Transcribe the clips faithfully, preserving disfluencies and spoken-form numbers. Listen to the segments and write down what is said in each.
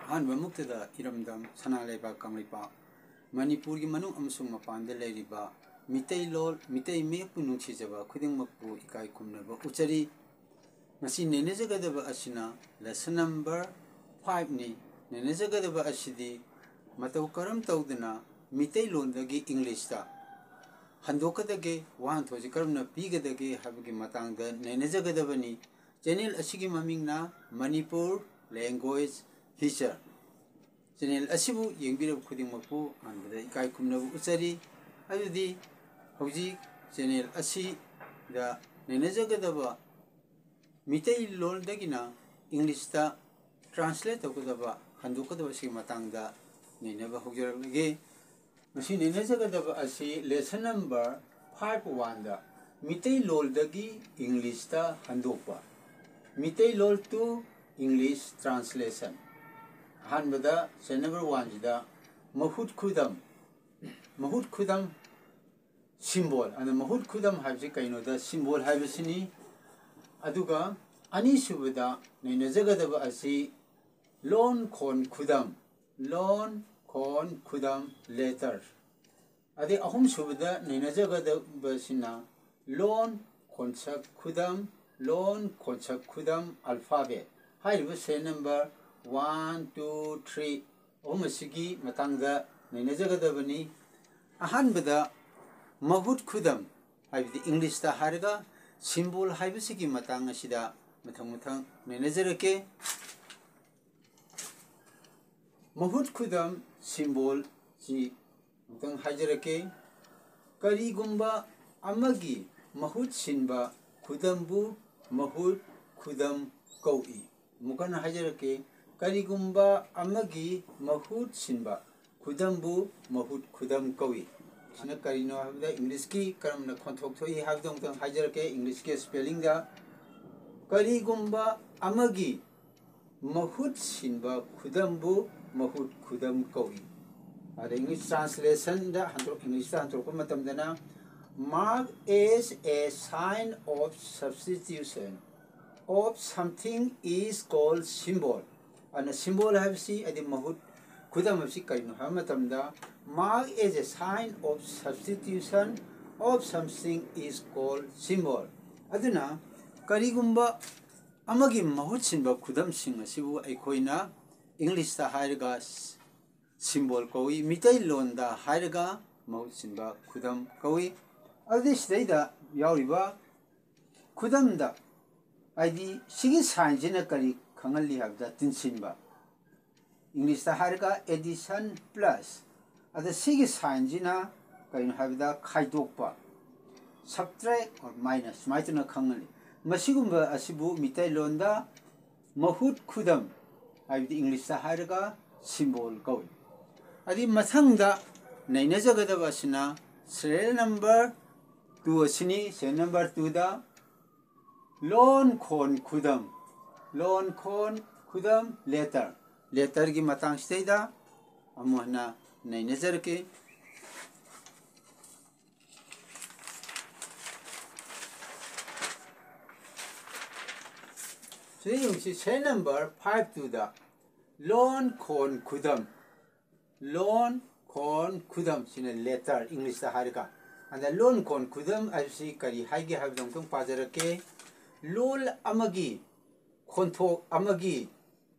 ꯑꯍꯥꯟꯕ ꯃꯛꯇꯗ ꯏꯔꯝꯗꯝ ꯁꯅꯥ ꯂꯩꯕꯥꯛ ꯀꯪꯂꯩꯄꯥꯛ ꯃꯅꯤꯄꯨꯔꯒꯤ ꯃꯅꯨꯡ ꯑꯃꯁꯨꯡ ꯃꯄꯥꯟꯗ ꯂꯩꯔꯤꯕ ꯃꯤꯇꯩꯂꯣꯟ, ꯃꯤꯇꯩ ꯃꯌꯦꯛꯄꯨ ꯅꯨꯡꯁꯤꯖꯕ ꯈꯨꯗꯤꯡꯃꯛꯄꯨ ꯏꯀꯥꯏ ꯈꯨꯝꯅꯕ ꯎꯠꯆꯔꯤ꯫ ꯉꯁꯤ ꯅꯩꯅꯖꯒꯗꯕ ꯑꯁꯤꯅ lesson number five ꯅꯤ꯫ ꯅꯩꯅꯖꯒꯗꯕ ꯑꯁꯤꯗꯤ ꯃꯇꯧ ꯀꯔꯝ ꯇꯧꯗꯅ ꯃꯤꯇꯩꯂꯣꯟꯗꯒꯤ English ꯇ ꯍꯟꯗꯣꯛꯀꯗꯒꯦ, ꯋꯥꯍꯟꯊꯣꯛꯁꯤ ꯀꯔꯝꯅ ꯄꯤꯒꯗꯒꯦ ꯍꯥꯏꯕꯒꯤ ꯃꯇꯥꯡꯗ ꯅꯩꯅꯖꯒꯗꯕꯅꯤ꯫ Channel ꯑꯁꯤꯒꯤ ꯃꯃꯤꯡꯅ Manipur Language Feature꯫ Channel ꯑꯁꯤꯕꯨ ꯌꯦꯡꯕꯤꯔꯕ ꯈꯨꯗꯤꯡꯃꯛꯄꯨ ꯑꯍꯥꯟꯕꯗ ꯏꯀꯥꯏ ꯈꯨꯝꯅꯕ ꯎꯠꯆꯔꯤ꯫ ꯑꯗꯨꯗꯤ ꯍꯧꯖꯤꯛ channel ꯑꯁꯤꯗ ꯅꯩꯅꯖꯒꯗꯕ ꯃꯤꯇꯩꯂꯣꯟꯗꯒꯤꯅ English ꯇ translate ꯇꯧꯒꯗꯕ, ꯍꯟꯗꯣꯛꯀꯗꯕ ꯑꯁꯤꯒꯤ ꯃꯇꯥꯡꯗ ꯅꯩꯅꯕ ꯍꯧꯖꯔꯛꯂꯒꯦ꯫ ꯉꯁꯤ ꯅꯩꯅꯖꯒꯗꯕ ꯑꯁꯤ lesson number five one ꯗ ꯃꯤꯇꯩꯂꯣꯟꯗꯒꯤ English ꯇ ꯍꯟꯗꯣꯛꯄ, ꯃꯤꯇꯩꯂꯣꯟ to English translation꯫ ꯑꯍꯥꯟꯕꯗ channel number one ꯁꯤꯗ ꯃꯍꯨꯠ ꯈꯨꯗꯝ, ꯃꯍꯨꯠ ꯈꯨꯗꯝ symbol, ꯑꯗ ꯃꯍꯨꯠ ꯈꯨꯗꯝ ꯍꯥꯏꯕꯁꯤ ꯀꯩꯅꯣꯗ symbol ꯍꯥꯏꯕꯁꯤꯅꯤ꯫ ꯑꯗꯨꯒ ꯑꯅꯤꯁꯨꯕꯗ ꯅꯩꯅꯖꯒꯗꯕ ꯑꯁꯤ ꯂꯣꯟ ꯈꯣꯟ ꯈꯨꯗꯝ, ꯂꯣꯟ ꯈꯣꯟ ꯈꯨꯗꯝ letter꯫ ꯑꯗꯩ ꯑꯍꯨꯝꯁꯨꯕꯗ ꯅꯩꯅꯖꯒꯗꯕꯁꯤꯅ ꯂꯣꯟ ꯈꯣꯟꯁꯛ ꯈꯨꯗꯝ, ꯂꯣꯟ ꯈꯣꯟꯁꯛ ꯈꯨꯗꯝ alphabet꯫ ꯍꯥꯏꯔꯤꯕ serial number one, two, three ꯑꯍꯨꯝ ꯑꯁꯤꯒꯤ ꯃꯇꯥꯡꯗ ꯅꯩꯅꯖꯒꯗꯕꯅꯤ꯫ ꯑꯍꯥꯟꯕꯗ ꯃꯍꯨꯠ ꯈꯨꯗꯝ, ꯍꯥꯏꯕꯗꯤ English ꯇ ꯍꯥꯏꯔꯒ symbol ꯍꯥꯏꯕꯁꯤꯒꯤ ꯃꯇꯥꯡ ꯑꯁꯤꯗ ꯃꯊꯪ ꯃꯊꯪ ꯅꯩꯅꯖꯔꯛꯀꯦ꯫ ꯃꯍꯨꯠ ꯈꯨꯗꯝ symbol ꯁꯤ ꯑꯃꯨꯛꯇꯪ ꯍꯥꯏꯖꯔꯛꯀꯦ꯫ ꯀꯔꯤꯒꯨꯝꯕ ꯑꯃꯒꯤ ꯃꯍꯨꯠ ꯁꯤꯟꯕ ꯈꯨꯗꯝꯕꯨ ꯃꯍꯨꯠ ꯈꯨꯗꯝ ꯀꯧꯏ꯫ ꯑꯃꯨꯛ ꯍꯟꯅ ꯍꯥꯏꯖꯔꯛꯀꯦ꯫ ꯀꯔꯤꯒꯨꯝꯕ ꯑꯃꯒꯤ ꯃꯍꯨꯠ ꯁꯤꯟꯕ ꯈꯨꯗꯝꯕꯨ ꯃꯍꯨꯠ ꯈꯨꯗꯝ ꯀꯧꯏ꯫ ꯁꯤꯅ ꯀꯔꯤꯅꯣ ꯍꯥꯏꯕꯗ English ꯀꯤ ꯀꯔꯝꯅ ꯈꯣꯟꯊꯣꯛ ꯊꯣꯛꯏ ꯍꯥꯏꯕꯗꯨ ꯑꯃꯨꯛꯇꯪ ꯍꯥꯏꯖꯔꯛꯀꯦ꯫ English ꯀꯤ spelling ꯗ ꯀꯔꯤꯒꯨꯝꯕ ꯑꯃꯒꯤ ꯃꯍꯨꯠ ꯁꯤꯟꯕ ꯈꯨꯗꯝꯕꯨ ꯃꯍꯨꯠ ꯈꯨꯗꯝ ꯀꯧꯏ꯫ ꯑꯗ English translation ꯗ ꯍꯟꯗꯣꯛ-, English ꯇ ꯍꯟꯗꯣꯛꯄ ꯃꯇꯝꯗꯅ, mark as a sign of substitution of something is called symbol꯫ ꯑꯗꯨꯅ symbol ꯍꯥꯏꯕꯁꯤ, ꯍꯥꯏꯗꯤ ꯃꯍꯨꯠ ꯈꯨꯗꯝ ꯍꯥꯏꯕꯁꯤ ꯀꯔꯤꯅꯣ ꯍꯥꯏꯕ ꯃꯇꯝꯗ, mark as a sign of substitution of something is called symbol꯫ ꯑꯗꯨꯅ ꯀꯔꯤꯒꯨꯝꯕ ꯑꯃꯒꯤ ꯃꯍꯨꯠ ꯁꯤꯟꯕ ꯈꯨꯗꯝꯁꯤꯡ ꯑꯁꯤꯕꯨ ꯑꯩꯈꯣꯏꯅ ꯏꯪꯂꯤꯁꯇ ꯍꯥꯏꯔꯒ symbol ꯀꯧꯏ, ꯃꯤꯇꯩꯂꯣꯟꯗ ꯍꯥꯏꯔꯒ ꯃꯍꯨꯠ ꯁꯤꯟꯕ ꯈꯨꯗꯝ ꯀꯧꯏ꯫ ꯑꯗꯨꯗꯤ ꯁꯤꯗꯩꯗ ꯌꯥꯎꯔꯤꯕ ꯈꯨꯗꯝꯗ, ꯍꯥꯏꯗꯤ ꯁꯤꯒꯤ ꯁꯥꯏꯟꯁꯤꯅ ꯀꯔꯤ ꯈꯪꯍꯜꯂꯤ ꯍꯥꯏꯕꯗ, ꯇꯤꯟꯁꯤꯟꯕ, ꯏꯪꯂꯤꯁꯇ ꯍꯥꯏꯔꯒ addition plus, ꯑꯗ ꯁꯤꯒꯤ ꯁꯥꯏꯟꯁꯤꯅ ꯀꯔꯤꯅꯣ ꯍꯥꯏꯕꯗ ꯈꯥꯏꯗꯣꯛꯄ, subtract or minus, ꯁꯨꯃꯥꯏꯅ ꯇꯧꯅ ꯈꯪꯍꯜꯂꯤ꯫ ꯃꯁꯤꯒꯨꯝꯕ ꯑꯁꯤꯕꯨ ꯃꯤꯇꯩꯂꯣꯟꯗ ꯃꯍꯨꯠ ꯈꯨꯗꯝ, ꯍꯥꯏꯕꯗꯤ ꯏꯪꯂꯤꯁꯇ ꯍꯥꯏꯔꯒ symbol ꯀꯧꯏ꯫ ꯑꯗꯨꯗꯤ ꯃꯊꯪꯗ ꯅꯩꯅꯖꯒꯗꯕ ꯑꯁꯤꯅ serial number two ꯑꯁꯤꯅꯤ꯫ Serial number twoꯗ ꯂꯣꯟ ꯈꯣꯟ ꯈꯨꯗꯝ, ꯂꯣꯟ ꯈꯣꯟ ꯈꯨꯗꯝ, letter, letterꯒꯤ ꯃꯇꯥꯡꯁꯤꯗꯩꯗ ꯑꯃꯨꯛ ꯍꯟꯅ ꯅꯩꯅꯖꯔꯛꯀꯦ꯫ ꯁꯤꯗ ꯌꯦꯡꯁꯤ, serial number five twoꯗ ꯂꯣꯟ ꯈꯣꯟ ꯈꯨꯗꯝ, ꯂꯣꯟ ꯈꯣꯟ ꯈꯨꯗꯝ, ꯁꯤꯅ letter, ꯏꯪꯂꯤꯁꯇ ꯍꯥꯏꯔꯒ꯫ ꯑꯗ ꯂꯣꯟ ꯈꯣꯟ ꯈꯨꯗꯝ ꯍꯥꯏꯕꯁꯤ ꯀꯔꯤ ꯍꯥꯏꯒꯦ ꯍꯥꯏꯕꯗꯣ ꯑꯃꯨꯛꯇꯪ ꯄꯥꯖꯔꯛꯀꯦ꯫ ꯂꯣꯜ ꯑꯃꯒꯤ, ꯈꯣꯟꯊꯣꯛ ꯑꯃꯒꯤ,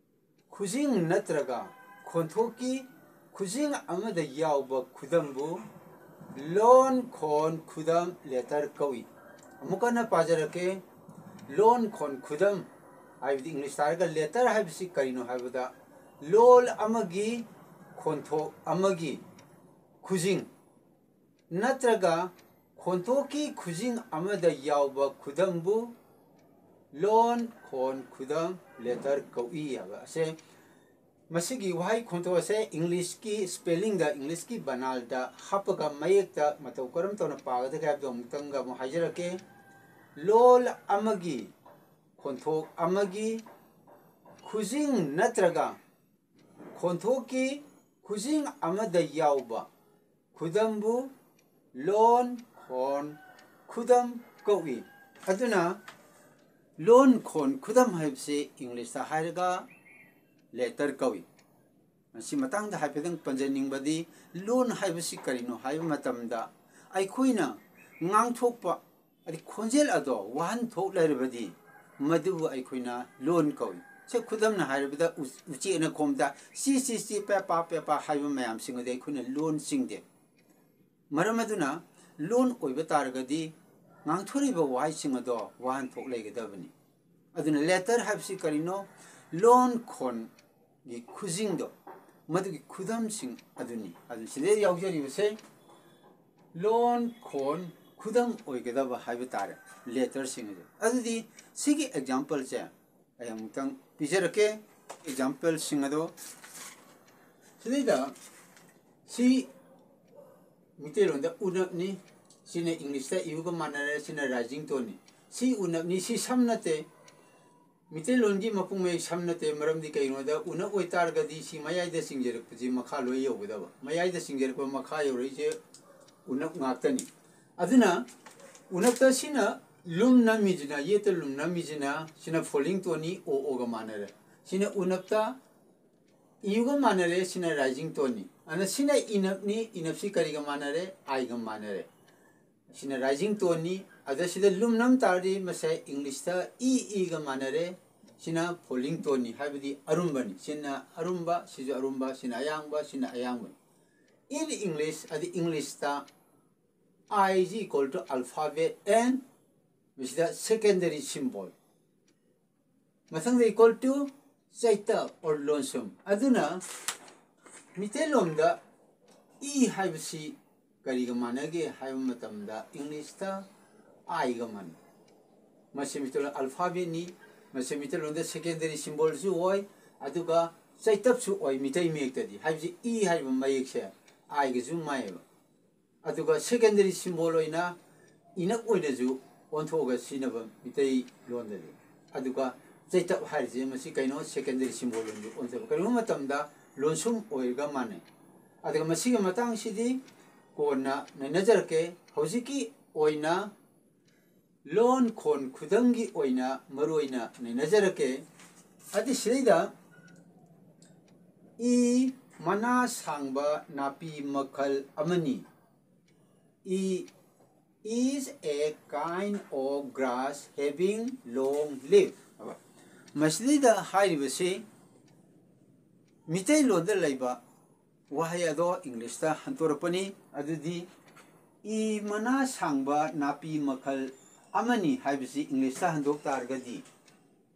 ꯈꯨꯖꯤꯡ ꯅꯠꯇ꯭ꯔꯒ ꯈꯣꯟꯊꯣꯛꯀꯤ ꯈꯨꯖꯤꯡ ꯑꯃꯗ ꯌꯥꯎꯕ ꯈꯨꯗꯝꯕꯨ ꯂꯣꯟ ꯈꯣꯟ ꯈꯨꯗꯝ, letter, ꯀꯧꯏ꯫ ꯑꯃꯨꯛ ꯍꯟꯅ ꯄꯥꯖꯔꯛꯀꯦ꯫ ꯂꯣꯟ ꯈꯣꯟ ꯈꯨꯗꯝ ꯍꯥꯏꯕꯗꯤ ꯏꯪꯂꯤꯁꯇ ꯍꯥꯏꯔꯒ letter ꯍꯥꯏꯕꯁꯤ ꯀꯔꯤꯅꯣ ꯍꯥꯏꯕꯗ, ꯂꯣꯜ ꯑꯃꯒꯤ ꯈꯣꯟꯊꯣꯛ ꯑꯃꯒꯤ ꯈꯨꯖꯤꯡ ꯅꯠꯇ꯭ꯔꯒ ꯈꯣꯟꯊꯣꯛꯀꯤ ꯈꯨꯖꯤꯡ ꯑꯃꯗ ꯌꯥꯎꯕ ꯈꯨꯗꯝꯕꯨ ꯂꯣꯟ ꯈꯣꯟ ꯈꯨꯗꯝ, letter, ꯀꯧꯏ ꯍꯥꯏꯕ ꯑꯁꯦ꯫ ꯃꯁꯤꯒꯤ ꯋꯥꯍꯩ ꯈꯣꯟꯊꯣꯛ ꯑꯁꯦ ꯏꯪꯂꯤꯁꯀꯤ spellingꯗ, ꯏꯪꯂꯤꯁꯀꯤ ꯕꯅꯥꯜꯗ ꯍꯥꯞꯄꯒ ꯃꯌꯦꯛꯇ ꯃꯇꯧ ꯀꯔꯝ ꯇꯧꯅ ꯄꯥꯒꯗꯒꯦ ꯍꯥꯏꯕꯗꯨ ꯑꯃꯨꯛꯇꯪꯒ ꯑꯃꯨꯛ ꯍꯥꯏꯖꯔꯛꯀꯦ꯫ ꯂꯣꯜ ꯑꯃꯒꯤ ꯈꯣꯟꯊꯣꯛ ꯑꯃꯒꯤ ꯈꯨꯖꯤꯡ ꯅꯠꯇ꯭ꯔꯒ ꯈꯣꯟꯊꯣꯛꯀꯤ ꯈꯨꯖꯤꯡ ꯑꯃꯗ ꯌꯥꯎꯕ ꯈꯨꯗꯝꯕꯨ ꯂꯣꯟ ꯈꯣꯟ ꯈꯨꯗꯝ ꯀꯧꯏ꯫ ꯑꯗꯨꯅ ꯂꯣꯟ ꯈꯣꯟ ꯈꯨꯗꯝ ꯍꯥꯏꯕꯁꯤ ꯏꯪꯂꯤꯁꯇ ꯍꯥꯏꯔꯒ ꯂꯦꯇꯔ ꯀꯧꯏ꯫ ꯃꯁꯤ ꯃꯇꯥꯡꯗ ꯍꯥꯏꯐꯦꯠꯇꯪ ꯄꯟꯖꯅꯤꯡꯕꯗꯤ, ꯂꯣꯟ ꯍꯥꯏꯕꯁꯤ ꯀꯔꯤꯅꯣ ꯍꯥꯏꯕ ꯃꯇꯝꯗ, ꯑꯩꯈꯣꯏꯅ ꯉꯥꯡꯊꯣꯛꯄ, ꯑꯗꯩ ꯈꯣꯟꯖꯦꯜ ꯑꯗꯣ ꯋꯥꯍꯟꯊꯣꯛ ꯂꯩꯔꯕꯗꯤ, ꯃꯗꯨꯕꯨ ꯑꯩꯈꯣꯏꯅ ꯂꯣꯟ ꯀꯧꯏ꯫ ꯁꯦ, ꯈꯨꯗꯝꯅ ꯍꯥꯏꯔꯕꯗ, ꯎ-, ꯎꯆꯦꯛꯅ ꯈꯣꯡꯕꯗ ꯆꯤ ꯆꯤ ꯆꯤ, ꯄꯦ ꯄꯥ ꯄꯦ ꯄꯥ ꯍꯥꯏꯕ ꯃꯌꯥꯝꯁꯤꯡ ꯑꯗꯨ ꯑꯩꯈꯣꯏꯅ ꯂꯣꯟ ꯆꯤꯡꯗꯦ꯫ ꯃꯔꯝ ꯑꯗꯨꯅ, ꯂꯣꯟ ꯑꯣꯏꯕ ꯇꯥꯔꯒꯗꯤ ꯉꯥꯡꯊꯣꯔꯛꯏꯕ ꯋꯥꯍꯩꯁꯤꯡ ꯑꯗꯣ ꯋꯥꯍꯟꯊꯣꯛ ꯂꯩꯒꯗꯕꯅꯤ꯫ ꯑꯗꯨꯅ ꯂꯦꯇꯔ ꯍꯥꯏꯕꯁꯤ ꯀꯔꯤꯅꯣ? ꯂꯣꯟ ꯈꯣꯟꯒꯤ ꯈꯨꯖꯤꯡꯗꯣ, ꯃꯗꯨꯒꯤ ꯈꯨꯗꯝꯁꯤꯡ ꯑꯗꯨꯅꯤ꯫ ꯑꯗꯨ ꯁꯤꯗ ꯌꯥꯎꯖꯔꯤꯕꯁꯦ ꯂꯣꯟ ꯈꯣꯟ ꯈꯨꯗꯝ ꯑꯣꯏꯒꯗꯕ ꯍꯥꯏꯕ ꯇꯥꯔꯦ, ꯂꯦꯇꯔꯁꯤꯡ ꯑꯗꯨ꯫ ꯑꯗꯨꯗꯤ ꯁꯤꯒꯤ ꯑꯦꯛꯖꯥꯝꯄꯜꯁꯦ ꯑꯩ ꯑꯃꯨꯛꯇꯪ ꯄꯤꯖꯔꯛꯀꯦ꯫ ꯑꯦꯛꯖꯥꯝꯄꯜꯁꯤꯡ ꯑꯗꯣ, ꯁꯤꯗꯩꯗ ꯁꯤ ꯃꯤꯇꯩꯂꯣꯟꯗ ꯎꯅꯞꯅꯤ, ꯁꯤꯅ ꯏꯪꯂꯤꯁꯇ ꯏꯌꯨꯒ ꯃꯥꯟꯅꯔꯦ, ꯁꯤꯅ ꯔꯥꯏꯖꯤꯡ ꯇꯣꯟꯅꯤ꯫ ꯁꯤ ꯎꯅꯞꯅꯤ, ꯁꯤ ꯁꯝ ꯅꯠꯇꯦ꯫ ꯃꯤꯇꯩꯂꯣꯟꯒꯤ ꯃꯄꯨꯡ ꯃꯌꯦꯛ ꯁꯝ ꯅꯠꯇꯦ, ꯃꯔꯝꯗꯤ ꯀꯩꯒꯤꯅꯣꯗ ꯎꯅꯞ ꯑꯣꯏꯇꯥꯔꯒꯗꯤ ꯁꯤ ꯃꯌꯥꯏꯗ ꯆꯤꯡꯖꯔꯛꯄꯁꯤ ꯃꯈꯥ ꯂꯣꯏ ꯌꯧꯒꯗꯕ, ꯃꯌꯥꯏꯗ ꯆꯤꯡꯖꯔꯛꯄ ꯃꯈꯥ ꯌꯧꯔꯛꯏꯁꯦ ꯎꯅꯞ ꯉꯥꯛꯇꯅꯤ꯫ ꯑꯗꯨꯅ ꯎꯅꯞꯇ ꯁꯤꯅ ꯂꯨꯝ ꯅꯝꯃꯤꯁꯤꯅ, ꯌꯦꯠꯇ ꯂꯨꯝ ꯅꯝꯃꯤꯁꯤꯅ, ꯁꯤꯅ ꯐꯣꯂꯤꯡ ꯇꯣꯟꯅꯤ, ꯑꯣ ꯑꯣꯒ ꯃꯥꯟꯅꯔꯦ꯫ ꯁꯤꯅ ꯎꯅꯞꯇ ꯏꯌꯨꯒ ꯃꯥꯟꯅꯔꯦ, ꯁꯤꯅ ꯔꯥꯏꯖꯤꯡ ꯇꯣꯟꯅꯤ꯫ ꯑꯗꯨꯅ ꯁꯤꯅ ꯏꯅꯞꯅꯤ, ꯏꯅꯞꯁꯤ ꯀꯔꯤꯒ ꯃꯥꯟꯅꯔꯦ? ꯑꯥꯏꯒ ꯃꯥꯟꯅꯔꯦ꯫ ꯁꯤꯅ ꯔꯥꯏꯖꯤꯡ ꯇꯣꯟꯅꯤ꯫ ꯑꯗ ꯁꯤꯗ ꯂꯨꯝ ꯅꯝ ꯇꯥꯔꯗꯤ ꯃꯁꯦ ꯏꯪꯂꯤꯁꯇ ꯏ ꯏꯒ ꯃꯥꯟꯅꯔꯦ꯫ ꯁꯤꯅ ꯐꯣꯂꯤꯡ ꯇꯣꯟꯅꯤ, ꯍꯥꯏꯕꯗꯤ ꯑꯔꯨꯝꯕꯅꯤ꯫ ꯁꯤꯅ ꯑꯔꯨꯝꯕ, ꯁꯤꯁꯨ ꯑꯔꯨꯝꯕ, ꯁꯤꯅ ꯑꯌꯥꯡꯕ, ꯁꯤꯅ ꯑꯌꯥꯡꯕꯅꯤ꯫ In English, ꯑꯗꯤ ꯏꯪꯂꯤꯁꯇ I is equal to alphabet N, ꯃꯁꯤꯗ secondary symbol꯫ ꯃꯊꯪꯗ equal to ꯆꯩꯇꯞ or ꯂꯣꯟꯁꯨꯝ꯫ ꯑꯗꯨꯅ ꯃꯤꯇꯩꯂꯣꯟꯗ ꯏ ꯍꯥꯏꯕꯁꯤ ꯀꯔꯤꯒ ꯃꯥꯟꯅꯒꯦ ꯍꯥꯏꯕ ꯃꯇꯝꯗ ꯏꯪꯂꯤꯁꯇ ꯑꯥꯏꯒ ꯃꯥꯟꯅꯩ꯫ ꯃꯁꯤ ꯃꯤꯇꯩꯂꯣꯟ ꯑꯜꯐꯥꯕꯦꯠꯅꯤ꯫ ꯃꯁꯤ ꯃꯤꯇꯩꯂꯣꯟꯗ secondary symbolꯁꯨ ꯑꯣꯏ, ꯑꯗꯨꯒ ꯆꯩꯇꯞꯁꯨ ꯑꯣꯏ ꯃꯤꯇꯩ ꯃꯌꯦꯛꯇꯗꯤ꯫ ꯍꯥꯏꯕꯁꯤ ꯏ ꯍꯥꯏꯔꯤꯕ ꯃꯌꯦꯛꯁꯦ ꯑꯥꯏꯒꯁꯨ ꯃꯥꯟꯅꯩꯑꯕ꯫ ꯑꯗꯨꯒ secondary symbol ꯑꯣꯏꯅ ꯏꯅꯞ ꯑꯣꯏꯅꯁꯨ ꯑꯣꯟꯊꯣꯛꯑꯒ ꯁꯤꯖꯤꯟꯅꯕ ꯃꯤꯇꯩꯂꯣꯟꯗꯗꯤ꯫ ꯑꯗꯨꯒ ꯆꯩꯇꯞ ꯍꯥꯏꯔꯤꯁꯦ ꯃꯁꯤ ꯀꯩꯅꯣ? Secondary symbol ꯑꯣꯏꯅꯁꯨ ꯑꯣꯟꯊꯣꯛꯄ꯫ ꯀꯔꯤꯒꯨꯝꯕ ꯃꯇꯝꯗ ꯂꯣꯟꯁꯨꯝ ꯑꯣꯏꯔꯒ ꯃꯥꯟꯅꯩ꯫ ꯑꯗꯨꯒ ꯃꯁꯤꯒꯤ ꯃꯇꯥꯡꯁꯤꯗꯤ ꯀꯣꯟꯅ ꯅꯩꯅꯖꯔꯛꯀꯦ꯫ ꯍꯧꯖꯤꯛꯀꯤ ꯑꯣꯏꯅ ꯂꯣꯟ ꯈꯣꯟ ꯈꯨꯗꯝꯒꯤ ꯑꯣꯏꯅ ꯃꯔꯨ ꯑꯣꯏꯅ ꯅꯩꯅꯖꯔꯛꯀꯦ꯫ ꯑꯗꯨ ꯁꯤꯗꯩꯗ ꯏ ꯃꯅꯥ ꯁꯥꯡꯕ ꯅꯥꯄꯤ ꯃꯈꯜ ꯑꯃꯅꯤ꯫ E is a kind of grass having long leaf꯫ ꯃꯁꯤꯗꯩꯗ ꯍꯥꯏꯔꯤꯕꯁꯤ ꯃꯤꯇꯩꯂꯣꯟꯗ ꯂꯩꯕ ꯋꯥꯍꯩ ꯑꯗꯣ ꯏꯪꯂꯤꯁꯇ ꯍꯟꯗꯣꯔꯛꯄꯅꯤ꯫ ꯑꯗꯨꯗꯤ ꯏ ꯃꯅꯥ ꯁꯥꯡꯕ ꯅꯥꯄꯤ ꯃꯈꯜ ꯑꯃꯅꯤ ꯍꯥꯏꯕꯁꯤ ꯏꯪꯂꯤꯁꯇ ꯍꯟꯗꯣꯛ ꯇꯥꯔꯒꯗꯤ,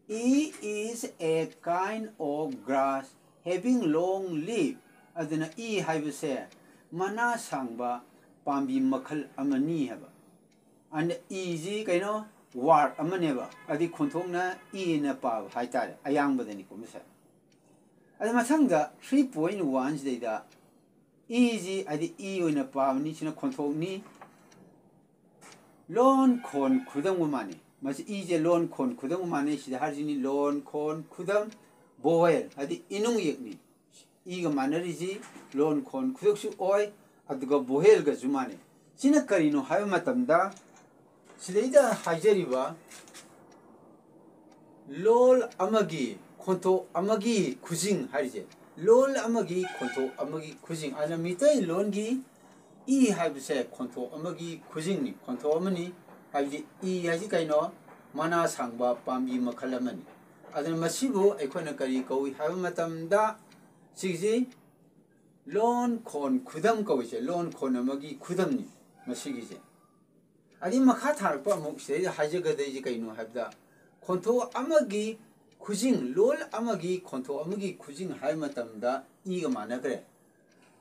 E is a kind of grass having long leaf꯫ ꯑꯗꯨꯅ ꯏ ꯍꯥꯏꯕꯁꯦ ꯃꯅꯥ ꯁꯥꯡꯕ ꯄꯥꯝꯕꯤ ꯃꯈꯜ ꯑꯃꯅꯤ ꯍꯥꯏꯕ꯫ ꯑꯗ ꯏꯁꯤ ꯀꯩꯅꯣ, ꯋꯥꯔꯗ ꯑꯃꯅꯦꯕ, ꯑꯗꯤ ꯈꯣꯟꯊꯣꯛꯅ ꯏ ꯑꯅ ꯄꯥꯕ ꯍꯥꯏꯇꯥꯔꯦ, ꯑꯌꯥꯡꯕꯗꯅꯤꯀꯣ ꯃꯁꯦ꯫ ꯑꯗ ꯃꯊꯪꯗ ꯊ꯭ꯔꯤ ꯄꯣꯏꯟ ꯋꯥꯟꯁꯤꯗꯩꯗ ꯏꯁꯤ ꯍꯥꯏꯗꯤ ꯏ ꯑꯣꯏꯅ ꯄꯥꯕꯅꯤ, ꯁꯤꯅ ꯈꯣꯟꯊꯣꯛꯅꯤ꯫ ꯂꯣꯟ ꯈꯣꯟ ꯈꯨꯗꯝꯒ ꯃꯥꯟꯅꯩ꯫ ꯃꯁꯤ ꯏꯁꯦ ꯂꯣꯟ ꯈꯣꯟ ꯈꯨꯗꯝꯒ ꯃꯥꯟꯅꯩ꯫ ꯁꯤꯗ ꯍꯥꯏꯔꯤꯁꯤꯅꯤ ꯂꯣꯟ ꯈꯣꯟ ꯈꯨꯗꯝ, ꯚꯣꯋꯦꯜ ꯍꯥꯏꯗꯤ ꯏꯅꯨꯡ ꯌꯦꯛꯅꯤ꯫ ꯏꯒ ꯃꯥꯟꯅꯔꯤꯁꯤ ꯂꯣꯟ ꯈꯣꯟ ꯈꯨꯗꯝꯁꯨ ꯑꯣꯏ, ꯑꯗꯨꯒ ꯚꯣꯋꯦꯜꯒꯁꯨ ꯃꯥꯟꯅꯩ꯫ ꯁꯤꯅ ꯀꯔꯤꯅꯣ ꯍꯥꯏꯕ ꯃꯇꯝꯗ, ꯁꯤꯗꯩꯗ ꯍꯥꯏꯖꯔꯤꯕ ꯂꯣꯜ ꯑꯃꯒꯤ ꯈꯣꯟꯊꯣꯛ ꯑꯃꯒꯤ ꯈꯨꯖꯤꯡ ꯍꯥꯏꯔꯤꯁꯦ, ꯂꯣꯜ ꯑꯃꯒꯤ ꯈꯣꯟꯊꯣꯛ ꯑꯃꯒꯤ ꯈꯨꯖꯤꯡ꯫ ꯑꯗꯨꯅ ꯃꯤꯇꯩꯂꯣꯟꯒꯤ ꯏ ꯍꯥꯏꯕꯁꯦ ꯈꯣꯟꯊꯣꯛ ꯑꯃꯒꯤ ꯈꯨꯖꯤꯡꯅꯤ, ꯈꯣꯟꯊꯣꯛ ꯑꯃꯅꯤ꯫ ꯍꯥꯏꯕꯗꯤ ꯏ ꯍꯥꯏꯁꯤ ꯀꯩꯅꯣ? ꯃꯅꯥ ꯁꯥꯡꯕ ꯄꯥꯝꯕꯤ ꯃꯈꯜ ꯑꯃꯅꯤ꯫ ꯑꯗꯨꯅ ꯃꯁꯤꯕꯨ ꯑꯩꯈꯣꯏꯅ ꯀꯔꯤ ꯀꯧꯏ ꯍꯥꯏꯕ ꯃꯇꯝꯗ, ꯁꯤꯒꯤꯁꯤ ꯂꯣꯟ ꯈꯣꯟ ꯈꯨꯗꯝ ꯀꯧꯏꯁꯦ, ꯂꯣꯟ ꯈꯣꯟ ꯑꯃꯒꯤ ꯈꯨꯗꯝꯅꯤ ꯃꯁꯤꯒꯤꯁꯦ꯫ ꯑꯗꯩ ꯃꯈꯥ ꯊꯥꯔꯛꯄ ꯑꯃꯨꯛ ꯁꯤꯗꯩꯗ ꯍꯥꯏꯖꯒꯗꯣꯏꯁꯦ ꯀꯩꯅꯣ ꯍꯥꯏꯕꯗ, ꯈꯣꯟꯊꯣꯛ ꯑꯃꯒꯤ ꯈꯨꯖꯤꯡ, ꯂꯣꯜ ꯑꯃꯒꯤ ꯈꯣꯟꯊꯣꯛ ꯑꯃꯒꯤ ꯈꯨꯖꯤꯡ ꯍꯥꯏꯕ ꯃꯇꯝꯗ ꯏꯒ ꯃꯥꯟꯅꯈ꯭ꯔꯦ꯫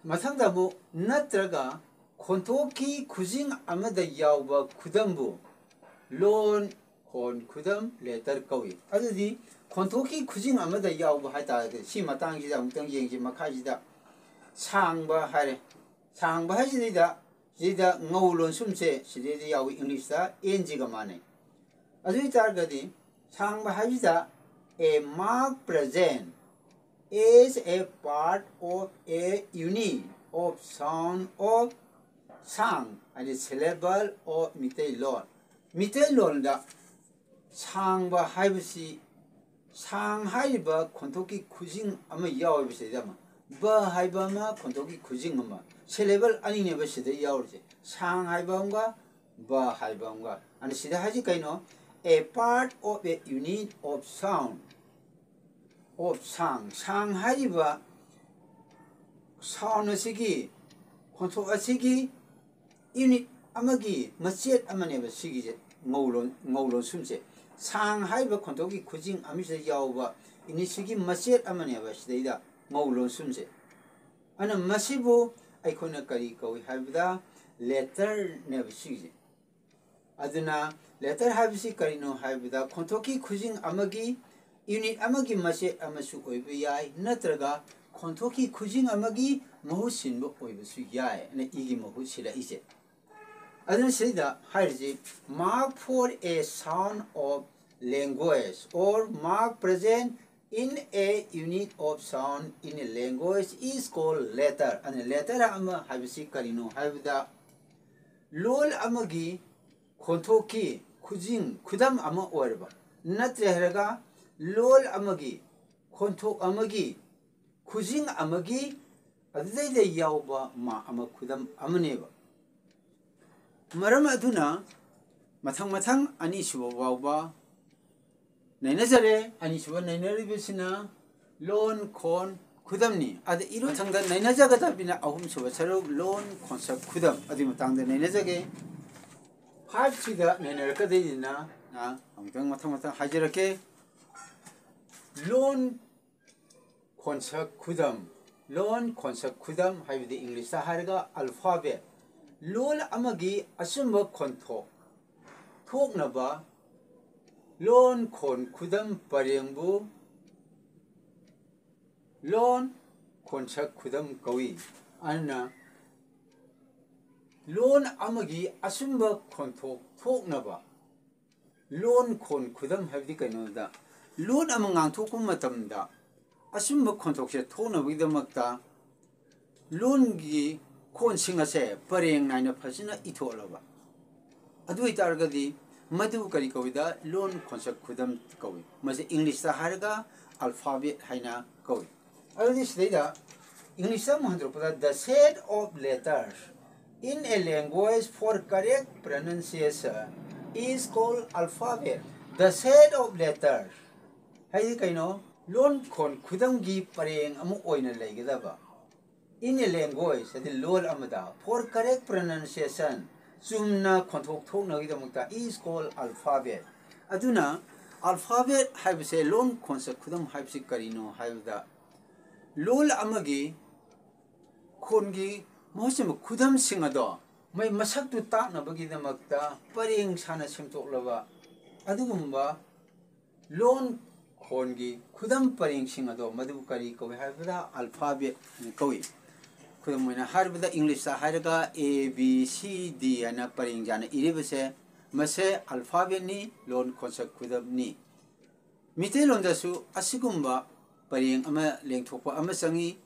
ꯃꯊꯪꯗ ꯑꯃꯨꯛ ꯅꯠꯇ꯭ꯔꯒ ꯈꯣꯟꯊꯣꯛꯀꯤ ꯈꯨꯖꯤꯡ ꯑꯃꯗ ꯌꯥꯎꯕ ꯈꯨꯗꯝꯕꯨ ꯂꯣꯟ ꯈꯣꯟ ꯈꯨꯗꯝ ꯂꯦꯇꯔ ꯀꯧꯏ꯫ ꯑꯗꯨꯗꯤ ꯈꯣꯟꯊꯣꯛꯀꯤ ꯈꯨꯖꯤꯡ ꯑꯃꯗ ꯌꯥꯎꯕ ꯍꯥꯏꯇꯥꯔꯒꯗꯤ ꯁꯤ ꯃꯇꯥꯡꯁꯤꯗ ꯑꯃꯨꯛꯇꯪ ꯌꯦꯡꯁꯤ꯫ ꯃꯈꯥꯁꯤꯗ ꯁꯥꯡꯕ ꯍꯥꯏꯔꯦ꯫ ꯁꯥꯡꯕ ꯍꯥꯏꯁꯤꯗꯩꯗ ꯁꯤꯗ ꯉꯧ ꯂꯣꯟꯁꯨꯝꯁꯦ ꯁꯤꯗꯩꯗ ꯌꯥꯎꯏ, ꯏꯪꯂꯤꯁꯇ ꯑꯦꯟ ꯖꯤꯒ ꯃꯥꯟꯅꯩ꯫ ꯑꯗꯨ ꯑꯣꯏꯇꯥꯔꯒꯗꯤ ꯁꯥꯡꯕ ꯍꯥꯏꯁꯤꯗ a mark present as a part of a unit of sound of ꯁꯥꯡ ꯍꯥꯏꯗꯤ syllable of ꯃꯤꯇꯩꯂꯣꯟ꯫ ꯃꯤꯇꯩꯂꯣꯟꯗ ꯁꯥꯡꯕ ꯍꯥꯏꯕꯁꯤ ꯁꯥꯡ ꯍꯥꯏꯔꯤꯕ ꯈꯣꯟꯊꯣꯛꯀꯤ ꯈꯨꯖꯤꯡ ꯑꯃ ꯌꯥꯎꯋꯦꯕ ꯁꯤꯗ ꯑꯃ꯫ ꯕ ꯍꯥꯏꯕ ꯑꯃ, ꯈꯣꯟꯊꯣꯛꯀꯤ ꯈꯨꯖꯤꯡ ꯑꯃ꯫ Syllable ꯑꯅꯤꯅꯦꯕ ꯁꯤꯗ ꯌꯥꯎꯔꯤꯁꯦ꯫ ꯁꯥꯡ ꯍꯥꯏꯕ ꯑꯃꯒ ꯕ ꯍꯥꯏꯕ ꯑꯃꯒ꯫ ꯑꯗ ꯁꯤꯗ ꯍꯥꯏꯁꯤ ꯀꯩꯅꯣ? A part of a unit of sound, of ꯁꯥꯡ꯫ ꯁꯥꯡ ꯍꯥꯏꯔꯤꯕ sound ꯑꯁꯤꯒꯤ, ꯈꯣꯟꯊꯣꯛ ꯑꯁꯤꯒꯤ unit ꯑꯃꯒꯤ ꯃꯆꯦꯠ ꯑꯃꯅꯦꯕ ꯁꯤꯒꯤꯁꯦ, ꯉꯧ ꯂꯣꯟ-, ꯉꯧ ꯂꯣꯟꯁꯨꯝꯁꯦ꯫ ꯁꯥꯡ ꯍꯥꯏꯔꯤꯕ ꯈꯣꯟꯊꯣꯛꯀꯤ ꯈꯨꯖꯤꯡ ꯑꯃꯁꯤꯗ ꯌꯥꯎꯕ unit ꯁꯤꯒꯤ ꯃꯆꯦꯠ ꯑꯃꯅꯦꯕ ꯁꯤꯗꯩꯗ ꯉꯧ ꯂꯣꯟꯁꯨꯝꯁꯦ꯫ ꯑꯗꯨꯅ ꯃꯁꯤꯕꯨ ꯑꯩꯈꯣꯏꯅ ꯀꯔꯤ ꯀꯧꯏ ꯍꯥꯏꯕꯗ, letter ꯅꯦꯕ ꯁꯤꯒꯤꯁꯦ꯫ ꯑꯗꯨꯅ letter ꯍꯥꯏꯕꯁꯤ ꯀꯔꯤꯅꯣ ꯍꯥꯏꯕꯗ, ꯈꯣꯟꯊꯣꯛꯀꯤ ꯈꯨꯖꯤꯡ ꯑꯃꯒꯤ unit ꯑꯃꯒꯤ ꯃꯆꯦꯠ ꯑꯃꯁꯨ ꯑꯣꯏꯕ ꯌꯥꯏ, ꯅꯠꯇ꯭ꯔꯒ ꯈꯣꯟꯊꯣꯛꯀꯤ ꯈꯨꯖꯤꯡ ꯑꯃꯒꯤ ꯃꯍꯨꯠ ꯁꯤꯟꯕ ꯑꯣꯏꯕꯁꯨ ꯌꯥꯏ꯫ ꯑꯅ ꯏꯒꯤ ꯃꯍꯨꯠ ꯁꯤꯜꯂꯛꯏꯁꯦ꯫ ꯑꯗꯨꯅ ꯁꯤꯗ ꯍꯥꯏꯔꯤꯁꯤ, mark for a sound of language or mark present in a unit of sound in a language is called letter꯫ ꯑꯗꯨꯅ letter ꯑꯃ ꯍꯥꯏꯕꯁꯤ ꯀꯔꯤꯅꯣ ꯍꯥꯏꯕꯗ, ꯂꯣꯜ ꯑꯃꯒꯤ ꯈꯣꯟꯊꯣꯛꯀꯤ ꯈꯨꯖꯤꯡ, ꯈꯨꯗꯝ ꯑꯃ ꯑꯣꯏꯔꯕ, ꯅꯠꯇ꯭ꯔꯦ ꯍꯥꯏꯔꯒ ꯂꯣꯜ ꯑꯃꯒꯤ ꯈꯣꯟꯊꯣꯛ ꯑꯃꯒꯤ ꯈꯨꯖꯤꯡ ꯑꯃꯒꯤ ꯑꯗꯨꯗꯩꯗ ꯌꯥꯎꯕ ꯃꯥ ꯑꯃ, ꯈꯨꯗꯝ ꯑꯃꯅꯦꯕ꯫ ꯃꯔꯝ ꯑꯗꯨꯅ ꯃꯊꯪ ꯃꯊꯪ ꯑꯅꯤꯁꯨꯕ ꯐꯥꯎꯕ ꯅꯩꯅꯖꯔꯦ꯫ ꯑꯅꯤꯁꯨꯕ ꯅꯩꯅꯔꯤꯕꯁꯤꯅ ꯂꯣꯟ, ꯈꯣꯟ, ꯈꯨꯗꯝꯅꯤ꯫ ꯑꯗ ꯏꯔꯣꯏ ꯃꯊꯪꯗ ꯅꯩꯅꯖꯒꯗꯕꯅꯤꯅ ꯑꯍꯨꯝꯁꯨꯕ ꯁꯔꯨꯛ ꯂꯣꯟ, ꯈꯣꯟꯁꯛ, ꯈꯨꯗꯝ ꯑꯗꯨꯒꯤ ꯃꯇꯥꯡꯗ ꯅꯩꯅꯖꯒꯦ꯫ Five ꯁꯤꯗ ꯅꯩꯅꯔꯛꯀꯗꯣꯏꯅꯤꯅ, ꯑ, ꯑꯃꯨꯛꯇꯪ ꯃꯊꯪ ꯃꯊꯪ ꯍꯥꯏꯖꯔꯛꯀꯦ꯫ ꯂꯣꯟ, ꯈꯣꯟꯁꯛ, ꯈꯨꯗꯝ꯫ ꯂꯣꯟ, ꯈꯣꯟꯁꯛ, ꯈꯨꯗꯝ ꯍꯥꯏꯕꯗꯤ English ꯇ ꯍꯥꯏꯔꯒ alphabet꯫ ꯂꯣꯟ ꯑꯃꯒꯤ ꯑꯆꯨꯝꯕ ꯈꯣꯟꯊꯣꯛ ꯊꯣꯛꯅꯕ ꯂꯣꯟ, ꯈꯣꯟ, ꯈꯨꯗꯝ ꯄꯔꯦꯡꯕꯨ ꯂꯣꯟ, ꯈꯣꯟꯁꯛ, ꯈꯨꯗꯝ ꯀꯧꯏ꯫ ꯑꯗꯨꯅ ꯂꯣꯟ ꯑꯃꯒꯤ ꯑꯆꯨꯝꯕ ꯈꯣꯟꯊꯣꯛ ꯊꯣꯛꯅꯕ ꯂꯣꯟ, ꯈꯣꯟ, ꯈꯨꯗꯝ ꯍꯥꯏꯕꯗꯤ ꯀꯩꯅꯣꯗ, ꯂꯣꯟ ꯑꯃ ꯉꯥꯡꯊꯣꯛꯄ ꯃꯇꯝꯗ ꯑꯆꯨꯝꯕ ꯈꯣꯟꯊꯣꯛꯁꯦ ꯊꯣꯛꯅꯕꯒꯤꯗꯃꯛꯇ ꯂꯣꯟꯒꯤ ꯈꯣꯟꯁꯤꯡ ꯑꯁꯦ ꯄꯔꯦꯡ ꯅꯥꯏꯅ ꯐꯖꯅ ꯏꯊꯣꯛꯂꯕ, ꯑꯗꯨ ꯑꯣꯏꯇꯥꯔꯒꯗꯤ ꯃꯗꯨ ꯀꯔꯤ ꯀꯧꯏꯗ? ꯂꯣꯟ ꯈꯣꯟꯁꯛ ꯈꯨꯗꯝ ꯀꯧꯏ꯫ ꯃꯁꯤ ꯏꯪꯂꯤꯁꯇ ꯍꯥꯏꯔꯒ alphabet ꯍꯥꯏꯅ ꯀꯧꯏ꯫ ꯑꯗꯨꯗꯤ ꯁꯤꯗꯩꯗ ꯏꯪꯂꯤꯁꯇ ꯑꯃꯨꯛ ꯍꯟꯗꯣꯔꯛꯄꯗ, the set of letters in a language for correct pronunciation is called alphabet. The set of letters ꯍꯥꯏꯗꯤ ꯀꯩꯅꯣ? ꯂꯣꯟ ꯈꯣꯟ ꯈꯨꯗꯝꯒꯤ ꯄꯔꯦꯡ ꯑꯃ ꯑꯣꯏꯅ ꯂꯩꯒꯗꯕ꯫ In a language ꯍꯥꯏꯗꯤ ꯂꯣꯜ ꯑꯃꯗ, for correct pronunciation ꯆꯨꯝꯅ ꯈꯣꯟꯊꯣꯛ ꯊꯣꯛꯅꯕꯒꯤꯗꯃꯛꯇ is called alphabet꯫ ꯑꯗꯨꯅ alphabet ꯍꯥꯏꯕꯁꯦ, ꯂꯣꯟ ꯈꯣꯟꯁꯛ ꯈꯨꯗꯝ ꯍꯥꯏꯕꯁꯤ ꯀꯔꯤꯅꯣ ꯍꯥꯏꯕꯗ, ꯂꯣꯜ ꯑꯃꯒꯤ ꯈꯣꯟꯒꯤ ꯃꯍꯨꯠ ꯁꯤꯟꯕ ꯈꯨꯗꯝꯁꯤꯡ ꯑꯗꯣ ꯃꯣꯏ ꯃꯁꯛꯇꯨ ꯇꯥꯛꯅꯕꯒꯤꯗꯃꯛꯇ ꯄꯔꯦꯡ ꯁꯥꯅ ꯁꯦꯝꯗꯣꯛꯂꯕ ꯑꯗꯨꯒꯨꯝꯕ ꯂꯣꯟ ꯈꯣꯟꯒꯤ ꯈꯨꯗꯝ ꯄꯔꯦꯡꯁꯤꯡ ꯑꯗꯣ ꯃꯗꯨꯕꯨ ꯀꯔꯤ ꯀꯧꯏ ꯍꯥꯏꯕꯗ alphabet ꯍꯥꯏꯅ ꯀꯧꯏ꯫ ꯈꯨꯗꯝ ꯑꯣꯏꯅ ꯍꯥꯏꯔꯕꯗ, ꯏꯪꯂꯤꯁꯇ ꯍꯥꯏꯔꯒ A B C D ꯍꯥꯏꯅ ꯄꯔꯦꯡ ꯁꯥꯅ ꯏꯔꯤꯕꯁꯦ, ꯃꯁꯦ alphabetꯅꯤ, ꯂꯣꯟ ꯈꯣꯟꯁꯛ ꯈꯨꯗꯝꯅꯤ꯫ ꯃꯤꯇꯩꯂꯣꯟꯗꯁꯨ ꯑꯁꯤꯒꯨꯝꯕ ꯄꯔꯦꯡ ꯑꯃ ꯂꯦꯡꯊꯣꯛꯄ ꯑꯃ ꯆꯪꯏ꯫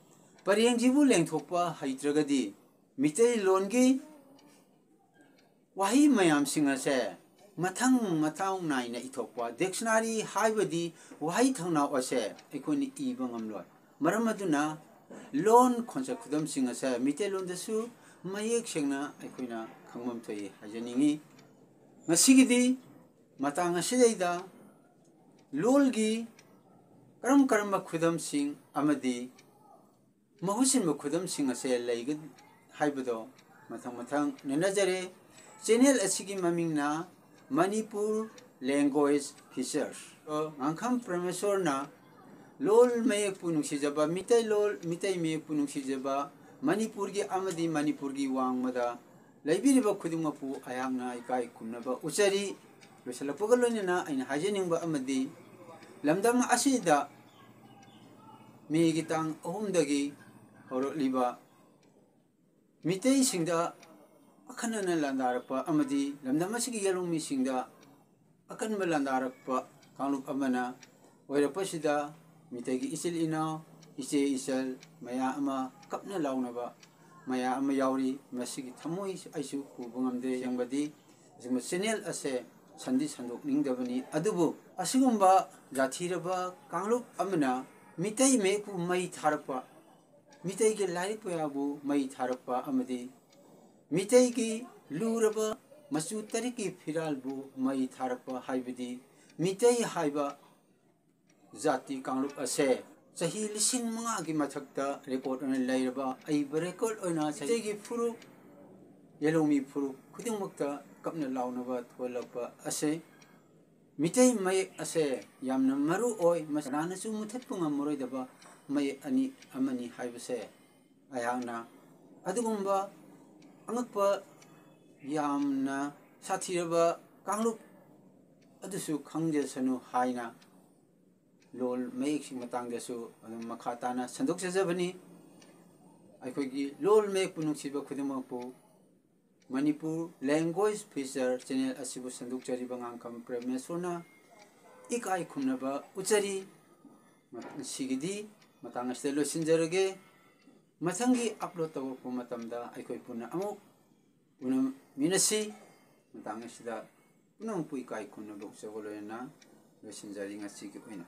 ꯄꯔꯦꯡꯁꯤꯕꯨ ꯂꯦꯡꯊꯣꯛꯄ ꯍꯩꯇ꯭ꯔꯒꯗꯤ ꯃꯤꯇꯩꯂꯣꯟꯒꯤ ꯋꯥꯍꯩ ꯃꯌꯥꯝꯁꯤꯡ ꯑꯁꯦ ꯃꯊꯪ ꯃꯊꯧ ꯅꯥꯏꯅ ꯏꯊꯣꯛꯄ, dictionary ꯍꯥꯏꯕꯗꯤ ꯋꯥꯍꯩ ꯊꯧꯅꯥꯎ ꯑꯁꯦ ꯑꯩꯈꯣꯏꯅ ꯏꯕ ꯉꯝꯂꯣꯏ꯫ ꯃꯔꯝ ꯑꯗꯨꯅ ꯂꯣꯟ ꯈꯣꯟꯁꯛ ꯈꯨꯗꯝꯁꯤꯡ ꯑꯁꯦ ꯃꯤꯇꯩꯂꯣꯟꯗꯁꯨ ꯃꯌꯦꯛ ꯁꯦꯡꯅ ꯑꯩꯈꯣꯏꯅ ꯈꯪꯐꯝ ꯊꯣꯛꯏ ꯍꯥꯏꯖꯅꯤꯡꯏ꯫ ꯉꯁꯤꯒꯤꯗꯤ ꯃꯇꯥꯡ ꯑꯁꯤꯗꯩꯗ ꯂꯣꯜꯒꯤ ꯀꯔꯝ ꯀꯔꯝꯕ ꯈꯨꯗꯝꯁꯤꯡ ꯑꯃꯗꯤ ꯃꯍꯨꯠ ꯁꯤꯟꯕ ꯈꯨꯗꯝꯁꯤꯡ ꯑꯁꯦ ꯂꯩꯒ ꯍꯥꯏꯕꯗꯣ ꯃꯊꯪ ꯃꯊꯪ ꯅꯩꯅꯖꯔꯦ꯫ Channel ꯑꯁꯤꯒꯤ ꯃꯃꯤꯡꯅ Manipur Language Features꯫ ꯉꯥꯡꯈꯝ ꯄ꯭ꯔꯃꯦꯁꯣꯔꯅ ꯂꯣꯜ ꯃꯌꯦꯛꯄꯨ ꯅꯨꯡꯁꯤꯖꯕ, ꯃꯤꯇꯩꯂꯣꯜ, ꯃꯤꯇꯩ ꯃꯌꯦꯛꯄꯨ ꯅꯨꯡꯁꯤꯖꯕ, ꯃꯅꯤꯄꯨꯔꯒꯤ ꯑꯃꯗꯤ ꯃꯅꯤꯄꯨꯔꯒꯤ ꯋꯥꯡꯃꯗ ꯂꯩꯕꯤꯔꯤꯕ ꯈꯨꯗꯤꯡꯃꯛꯄꯨ ꯑꯩꯍꯥꯛꯅ ꯏꯀꯥꯏ ꯈꯨꯝꯅꯕ ꯎꯠꯆꯔꯤ꯫ ꯂꯣꯏꯁꯤꯜꯂꯛꯄꯒ ꯂꯣꯏꯅꯅ ꯑꯩꯅ ꯍꯥꯏꯖꯅꯤꯡꯕ ꯑꯃꯗꯤ, ꯂꯝꯗꯝ ꯑꯁꯤꯗ ꯃꯦꯒꯤ ꯇꯥꯡ ꯑꯍꯨꯝꯗꯒꯤ ꯍꯧꯔꯛꯂꯤꯕ ꯃꯤꯇꯩꯁꯤꯡꯗ ꯑꯈꯟꯅꯅ ꯂꯥꯟꯗꯥꯔꯛꯄ ꯑꯃꯗꯤ ꯂꯝꯗꯝ ꯑꯁꯤꯒꯤ ꯌꯦꯜꯍꯧꯃꯤꯁꯤꯡꯗ ꯑꯀꯟꯕ ꯂꯥꯟꯗꯥꯔꯛꯄ ꯀꯥꯡꯂꯨꯞ ꯑꯃꯅ ꯑꯣꯏꯔꯛꯄꯁꯤꯗ, ꯃꯤꯇꯩꯒꯤ ꯏꯆꯤꯜ ꯏꯅꯥꯎ, ꯏꯆꯦ ꯏꯆꯜ ꯃꯌꯥꯝ ꯑꯃ ꯀꯞꯅ ꯂꯥꯎꯅꯕ ꯃꯌꯥꯝ ꯑꯃ ꯌꯥꯎꯔꯤ꯫ ꯃꯁꯤꯒꯤ ꯊꯃꯣꯏ ꯑꯩꯁꯨ ꯄꯨꯕ ꯉꯝꯗꯦ꯫ ꯌꯦꯡꯕꯗꯤ ꯑꯁꯤꯒꯨꯝꯕ channel ꯑꯁꯦ ꯁꯟꯗꯤ ꯁꯟꯗꯣꯛꯅꯤꯡꯗꯕꯅꯤ꯫ ꯑꯗꯨꯕꯨ ꯑꯁꯤꯒꯨꯝꯕ ꯖꯥꯊꯤꯔꯕ ꯀꯥꯡꯂꯨꯞ ꯑꯃꯅ ꯃꯤꯇꯩ ꯃꯌꯦꯛꯄꯨ ꯃꯩ ꯊꯥꯔꯛꯄ, ꯃꯤꯇꯩꯒꯤ ꯂꯥꯏꯔꯤꯛ ꯄꯌꯥꯕꯨ ꯃꯩ ꯊꯥꯔꯛꯄ ꯑꯃꯗꯤ ꯃꯤꯇꯩꯒꯤ ꯂꯨꯔꯕ ꯃꯆꯨ ꯇꯔꯦꯠꯀꯤ ꯐꯤꯔꯥꯜꯕꯨ ꯃꯩ ꯊꯥꯔꯛꯄ ꯍꯥꯏꯕꯗꯤ ꯃꯤꯇꯩ ꯍꯥꯏꯕ ꯖꯥꯇꯤ ꯀꯥꯡꯂꯨꯞ ꯑꯁꯦ ꯆꯍꯤ ꯂꯤꯁꯤꯡ ꯃꯉꯥꯒꯤ ꯃꯊꯛꯇ ꯔꯦꯀꯣꯔꯠ ꯑꯣꯏꯅ ꯂꯩꯔꯕ ꯑꯏꯕ ꯔꯦꯀꯣꯔꯠ ꯑꯣꯏꯅ ꯃꯩꯇꯩꯒꯤ ꯐꯨꯔꯨꯞ, ꯌꯦꯂꯧꯃꯤ ꯐꯨꯔꯨꯞ ꯈꯨꯗꯤꯡꯃꯛꯇ ꯀꯞꯅ ꯂꯥꯎꯅꯕ ꯊꯣꯛꯍꯜꯂꯛꯄ ꯑꯁꯦ ꯃꯤꯇꯩ ꯃꯌꯦꯛ ꯑꯁꯦ ꯌꯥꯝꯅ ꯃꯔꯨ ꯑꯣꯏ꯫ ꯃꯁꯤ ꯀꯅꯥꯅꯁꯨ ꯃꯨꯊꯠꯄ ꯉꯝꯃꯔꯣꯏꯗꯕ ꯃꯌꯦꯛ ꯑꯅꯤ ꯑꯃꯅꯤ ꯍꯥꯏꯕꯁꯦ ꯑꯩꯍꯥꯛꯅ ꯑꯗꯨꯒꯨꯝꯕ ꯑꯉꯛꯄ ꯌꯥꯝꯅ ꯁꯥꯊꯤꯔꯕ ꯀꯥꯡꯂꯨꯞ ꯑꯗꯨꯁꯨ ꯈꯪꯖꯁꯅꯨ ꯍꯥꯏꯅ ꯂꯣꯜ ꯃꯌꯦꯛꯁꯤꯡ ꯃꯇꯥꯡꯗꯁꯨ ꯑꯗꯨꯝ ꯃꯈꯥ ꯇꯥꯅ ꯁꯟꯗꯣꯛꯆꯖꯕꯅꯤ꯫ ꯑꯩꯈꯣꯏꯒꯤ ꯂꯣꯜ ꯃꯌꯦꯛꯄꯨ ꯅꯨꯡꯁꯤꯕ ꯈꯨꯗꯤꯡꯃꯛꯄꯨ ꯃꯅꯤꯄꯨꯔ ꯂꯦꯡꯒ꯭ꯋꯦꯖ ꯐꯤꯆꯔ ꯆꯦꯅꯦꯜ ꯑꯁꯤꯕꯨ ꯁꯟꯗꯣꯛꯆꯔꯤꯕ ꯉꯥꯡꯈꯝ ꯄ꯭ꯔꯦꯃꯦꯁꯣꯔꯅ ꯏꯀꯥꯏ ꯈꯨꯝꯅꯕ ꯎꯠꯆꯔꯤ꯫ ꯉꯁꯤꯒꯤꯗꯤ ꯃꯇꯥꯡ ꯑꯁꯤꯗ ꯂꯣꯏꯁꯤꯟꯖꯔꯒꯦ꯫ ꯃꯊꯪꯒꯤ ꯑꯞꯂꯣꯗ ꯇꯧꯔꯛꯄ ꯃꯇꯝꯗ ꯑꯩꯈꯣꯏ ꯄꯨꯟꯅ ꯑꯃꯨꯛ ꯎꯅꯃꯤꯟꯅꯁꯤ꯫ ꯃꯇꯥꯡ ꯑꯁꯤꯗ ꯄꯨꯝꯅꯃꯛꯄꯨ ꯏꯀꯥꯏ ꯈꯨꯝꯅꯕ ꯎꯠꯆꯕ ꯂꯣꯏꯅꯅ ꯂꯣꯏꯁꯤꯟꯖꯔꯤ ꯉꯁꯤꯒꯤ ꯑꯣꯏꯅ꯫